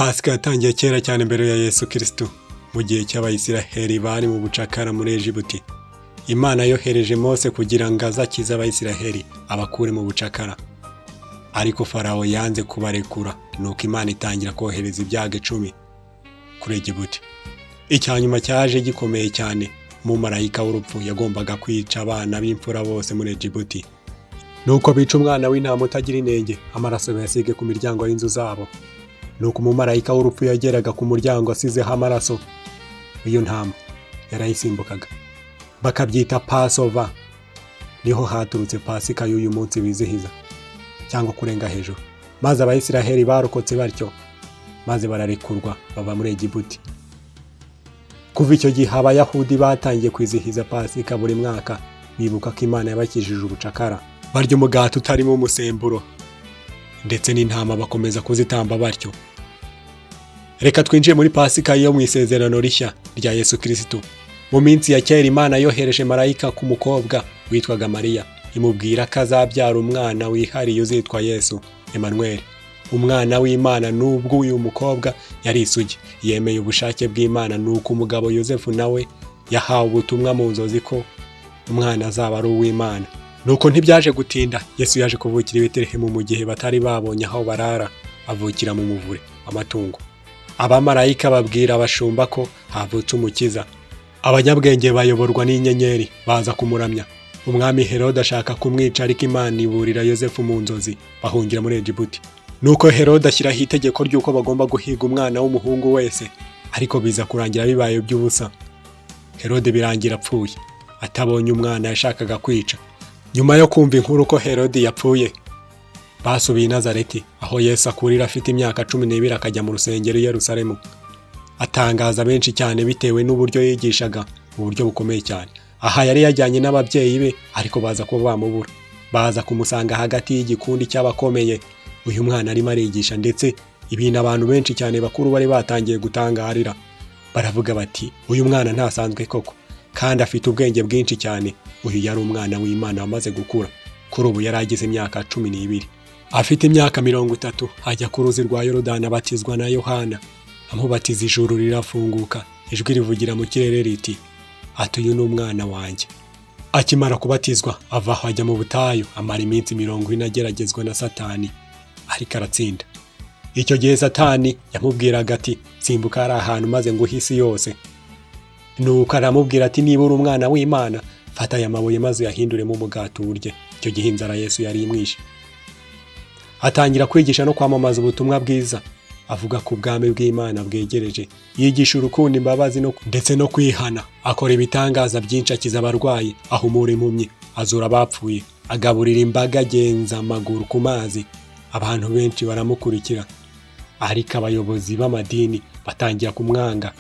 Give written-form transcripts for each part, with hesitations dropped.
Pasika yatangiye kera cyane mbere ya Yesu Kristo, mu gihe cy'Abayisiraheli bari mu bucakara muri Egiputi. Imana yohereje Mose kugira ngo azakize Abayisiraheli, abakure mu bucakara. Ariko Farawo yanze kubarekura, nuko Imana itangira kohereza ibyago 10 kuri Egiputi. Icya nyuma cyaje gikomeye cyane, umumarayika w'urupfu yagombaga kwica abana b'imfura bose muri Egiputi. Nuko bica umwana w'intama utagira inenge, amaraso bayasige ku miryango y'inzu zabo. Nuko umumarayika w'urupfu yageraga ku muryango asizeho amaraso iyo ntama, yarayisimbukaga. Bakabyita Passover. Niho haturutse Pasika y'uyu munsi bizihiza, cyangwa kurenga hejuru. Maze Abayisiraheli barokotse batyo, maze bararekurwa bava muri Egiputi. Kuva icyo gihe Abayahudi batangiye kwizihiza Pasika buri mwaka, bibuka ko Imana yabakijije ubucakara. Barya umugati utarimo umusemburo, ndetse n'intama bakomeza kuzitamba batyo. Reka twinjire muri Pasika yo mu Isezerano Rishya rya Yesu Kirisitu. Mu minsi ya kera Imana yohereje marayika ku mukobwa witwaga Mariya, imubwira ko azabyara umwana wihariye uzitwa Yesu Emmanuel, umwana w'Imana. Nubwo uyu mukobwa yari isugi, yemeye ubushake bw'Imana. Nuko umugabo Yosefu nawe yahawe ubutumwa mu nzozi ko umwana azaba ari uw'Imana. Nuko ntibyaje gutinda, Yesu yaje kuvukira i Betelehemu mu gihe batari babonye aho barara, avukira mu muvure w'amatungo. Abamarayika babwira abashumba ko havutse Umukiza. Abanyabwenge bayoborwa n'inyenyeri baza kumuramya. Umwami Herode ashaka kumwica, ariko Imana iburira Yosefu mu nzozi, bahungira muri Egiputi. Nuko Herode ashyiraho itegeko ry'uko bagomba guhiga umwana w'umuhungu wese, ariko biza kurangira bibaye iby'ubusa. Herode birangira apfuye atabonye umwana yashakaga kwica. Nyuma yo kumva inkuru ko Herode yapfuye, basubiye i Nazareti aho Yesu akurira. Afite imyaka 12 akajya mu rusengero i Yerusalemu, atangaza benshi cyane bitewe n'uburyo yigishaga mu buryo bukomeye cyane. Aha yari yajyanye n'ababyeyi be, ariko baza kuba bamubura, baza kumusanga hagati y'igikundi cy'abakomeye. Uyu mwana arimo arigisha, ndetse ibintu abantu benshi cyane bakuru bari batangiye gutangarira. Baravuga bati: "Uyu mwana ntasanzwe koko, kandi afite ubwenge bwinshi cyane." Uyu yari umwana w'Imana wamaze gukura. Kuri ubu yari agize imyaka 12. Afite imyaka 30 ajya ku ruzi rwa Yorodani, abatizwa na Yohana. Amubatiza, ijuru rirafunguka, ijwi rivugira mu kirere riti ati: "Uyu ni umwana wanjye." Akimara kubatizwa ava aho ajya mu butayu, amara iminsi 40 ageragezwa na Satani, ariko aratsinda. Icyo gihe Satani yamubwiraga ati: "Simbuka hari ahantu maze nguhe isi yose." Nuko aramubwira ati: "Niba uri umwana w'Imana, fata aya mabuye maze uyahinduremo umugati uwurye." Icyo gihe inzara Yesu yari imwishe. Atangira kwigisha no kwamamaza ubutumwa bwiza, avuga ku bwami bw'Imana bwegereje, yigisha urukundo, imbabazi ndetse no kwihana. Akora ibitangaza byinshi, akiza abarwayi, ahumura impumyi, azura abapfuye, agaburira imbaga, agenza amaguru ku mazi. Abantu benshi baramukurikira, ariko abayobozi b'amadini batangira kumwanga.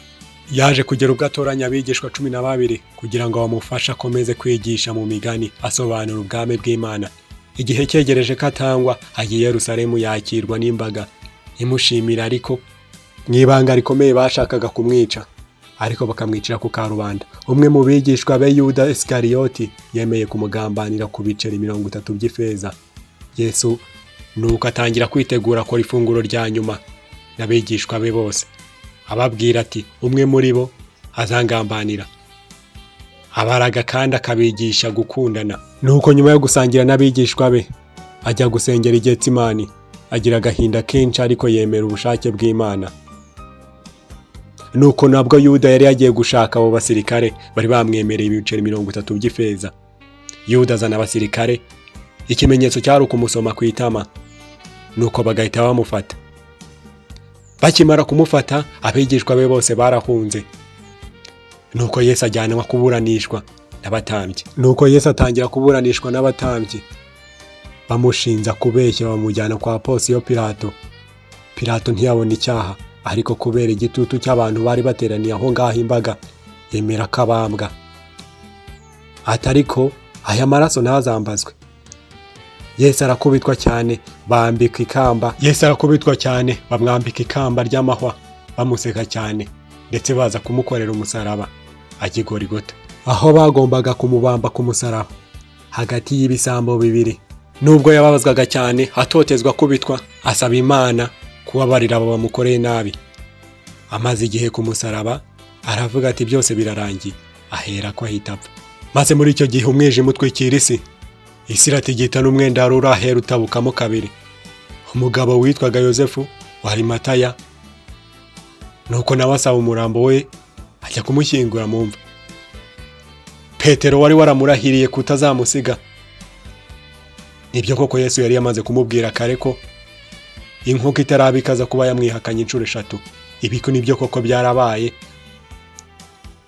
Yaje kugera ubwo atoranya abigishwa 12 kugira ngo bamufashe akomeze kwigisha mu migani, asobanura ubwami bw'Imana. Igihe cyegereje ko atangwa, ajya i Yerusalemu, yakirwa n'imbaga imushimira, ariko mu ibanga rikomeye bashakaga kumwica, ariko bakamwicira ku karubanda. Umwe mu bigishwa be, Yuda Isikariyoti, yemeye kumugambanira ku biceri 30 by'ifeza. Yesu nuko atangira kwitegura, akora ifunguro rya nyuma n'abigishwa be bose, ababwira ati: "Umwe muri bo azangambanira." Abaraga kandi akabigisha gukundana. Nuko nyuma yo gusangira n'abigishwa be, ajya gusengera i Getsimani, agira agahinda kenshi, ariko yemera ubushake bw'Imana. Nuko nabwo Yuda yari yagiye gushaka abo basirikare bari bamwemereye ibiceri 30 by'ifeza. Yuda azana abasirikare, ikimenyetso cyari ukumusoma ku itama, nuko bagahita bamufata. Bakimara kumufata, abigishwa be bose barahunze. Nuko Yesu ajyanwa kuburanishwa n'abatambyi. Nuko Yesu atangira kuburanishwa n'abatambyi, bamushinja kubeshya, bamujyana kwa Ponsiyo Pilato. Pilato ntiyabona icyaha, ariko kubera igitutu cy'abantu bari bateraniye aho ngaho, imbaga, yemera ko abambwa. Ati: "Ariko aya maraso ntazambazwe." Yesu arakubitwa cyane, bambika ikamba. Yesu arakubitwa cyane, bamwambika ikamba ry'amahwa, bamuseka cyane, ndetse baza kumukorera umusaraba ajya i Gorigota, aho bagombaga kumubamba ku musaraba hagati y'ibisambo bibiri. Nubwo yababazwaga cyane, atotezwa, akubitwa, asaba Imana Kubabarira abo bamukoreye nabi. Amaze igihe ku musaraba, aravuga ati: "Byose birarangiye." Ahera ko ahita apfa. Maze muri icyo gihe umwijima utwikira isi, isi iratigita, n'umwenda wari urahera utabukamo kabiri. Umugabo witwaga Yosefu wa Arimataya, nuko nawe asaba umurambo we, ajya kumushyingura mu mva. Petero wari waramurahiriye kutazamusiga. Nibyo koko, Yesu yari yamaze kumubwira kare ko inkoko itarabika aza kuba yamwihakanye inshuro eshatu. Ibi nibyo koko byarabaye.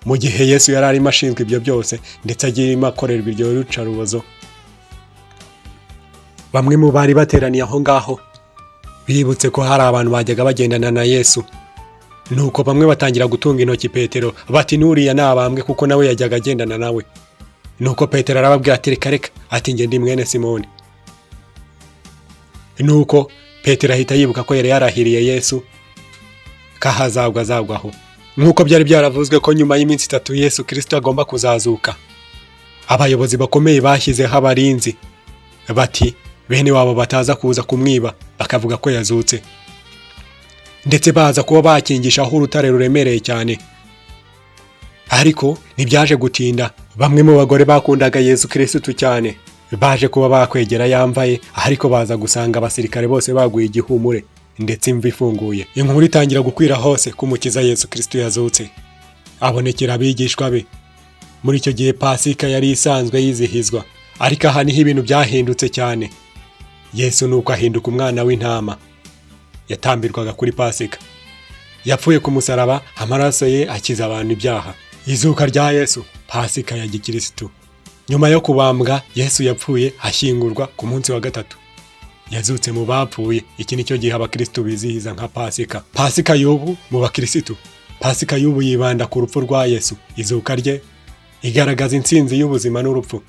Mu gihe Yesu yari arimo ashinzwe ibyo byose, ndetse agirimo akorerwa iryo rucarubozo, bamwe mu bari bateraniye aho ngaho bibutse ko hari abantu bajyaga bagendana na Yesu. Nuko bamwe batangira gutunga intoki Petero bati: "Nuriya nabambwe, kuko nawe yajyaga agendana nawe." Nuko Petero arababwira ati: "Reka reka," ati: "Njye ndi mwene Simoni." Nuko Petero ahita yibuka ko yari yarahiriye Yesu ko ahazagwa azagwaho, nk'uko byari byaravuzwe ko nyuma y'iminsi 3 Yesu Kirisito agomba kuzazuka. Abayobozi bakomeye bashyizeho abarinzi, bati bene wabo bataza kuza kumwiba bakavuga ko yazutse, ndetse baza kuba bakingishaho urutare ruremereye cyane. Ariko ntibyaje gutinda, bamwe mu bagore bakundaga Yesu Kirisitu cyane baje kuba bakwegera yambaye, ariko baza gusanga abasirikare bose baguye igihumure, ndetse imva ifunguye. Inkuru itangira gukwira hose ko Umukiza Yesu Kirisitu yazutse, abonekera abigishwa be. Muri icyo gihe Pasika yari isanzwe yizihizwa, ariko aha niho ibintu byahindutse cyane. Yesu nuko ahinduka umwana w'intama yatambirwaga kuri Pasika. Yapfuye ku musaraba, amaraso ye akiza abantu ibyaha. Izuka rya Yesu, Pasika ya gikirisitu. Nyuma yo kubambwa, Yesu yapfuye, ashyingurwa, ku munsi wa gatatu yazutse mu bapfuye. Iki nicyo gihe abakirisitu bizihiza nka Pasika. Pasika y'ubu mu bakirisitu, Pasika y'ubu yibanda ku rupfu rwa Yesu, izuka rye, igaragaza intsinzi y'ubuzima n'urupfu,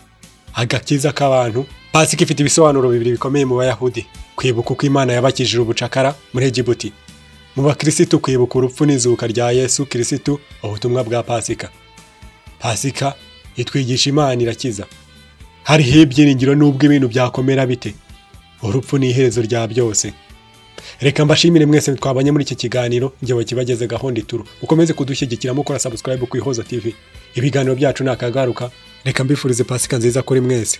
agakiza k'abantu. Pasika ifite ibisobanuro bibiri bikomeye mu Bayahudi: kwibuka uko Imana yabakijije ubucakara muri Egibuti; mu bakirisitu, kwibuka urupfu n'izuka rya Yesu Kirisitu. Ubutumwa bwa Pasika: Pasika itwigisha Imana irakiza, hariho ibyiringiro n'ubwo ibintu byakomera bite. Urupfu ni iherezo rya byose. Reka mbashimire mwese twabanye muri iki kiganiro. Ngewe kibageze gahunda ituru, mukomeze kudushyigikira mukora subscribe ku Ihozo TV. Ibiganiro byacu ni akagaruka. Reka mbifurize Pasika nziza kuri mwese.